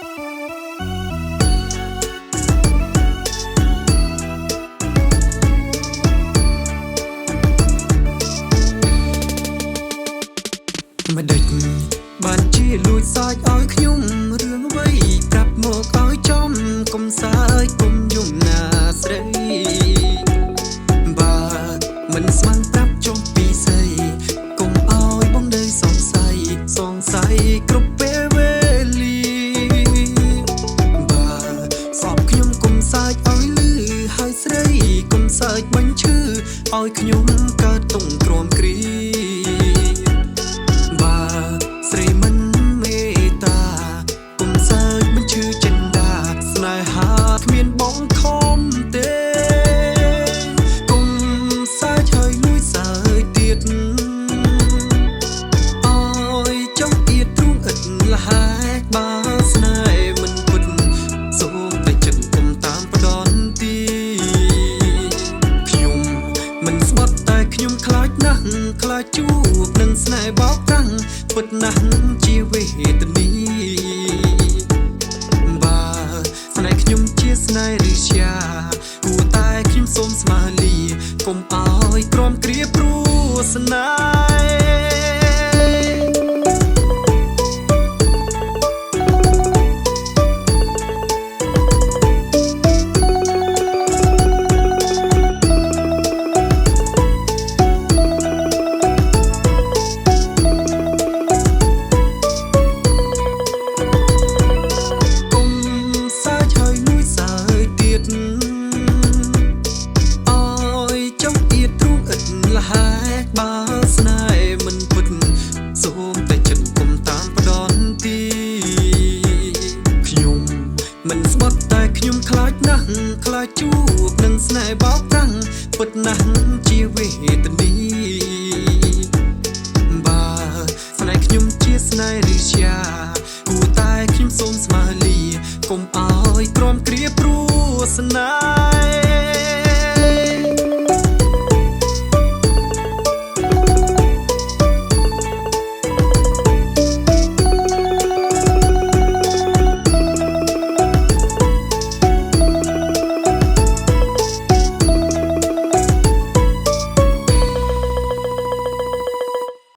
មិនដេចបានជាលួចសាច់ឲ្យខ្ញុំរឿងអ្វីប្រាប់មកឲ្យចំកុំសើចកុំយំណាស្រីបើមិនស្មានប្រាប់ចុះពីស្អីកុំឲ្យបងនៅសង្ស័យសង្ស័យគ្រប់ពេលវេលាបើសពខ្ញុំកុំសើចឲ្យលឺហើយស្រីកុំសើចបាញ់ឈឺឲ្យខ្ញុំកើតទុំទ្រាំគ្រា បើស្រីមិនមេត្តាគុំសើចមិនឈឺចិន្តាស្នេហាគ្មានបងខំទេគុំសើចហើយលួចសើចទៀតអើយចង់ទៀតទ្រូងឥតលហែកបើស្នេហ៍មិនពិតសូមតែចិត្តគុំតាមផ្ដន់ទីខ្ញុំមិនស្បត់តែខ្ញុំខ្លាចណាស់ខ្លាចជួបនឹងស្នេហ៍បោកប្រាំងពិតណាស់ជាវេទនីបើស្នេហ៍ខ្ញុំជាស្នេហ៍រិស្យាគួរតែខ្ញុំសូមស្មើលីកុំឲ្យក្រំគ្រាព្រោះស្នេហ៍ គុំសើចហើយលួចសើចទៀតអើយចង់ទៀតទ្រូងឥតលហែកបើស្នេហ៍មិនពិតសូមតែចិត្តគុំតាមផ្ដន់ទីខ្ញុំមិនស្បត់តែខ្ញុំខ្លាចណាស់ខ្លាចជួបនឹងស្នេហ៍បោកប្រាំងពិតណាស់ជាវេទនីបើស្នេហ៍ខ្ញុំជាស្នេហ៍រិស្យាគួរតែខ្ញុំសូមស្មើលីកុំឲ្យក្រំគ្រាព្រោះស្នេ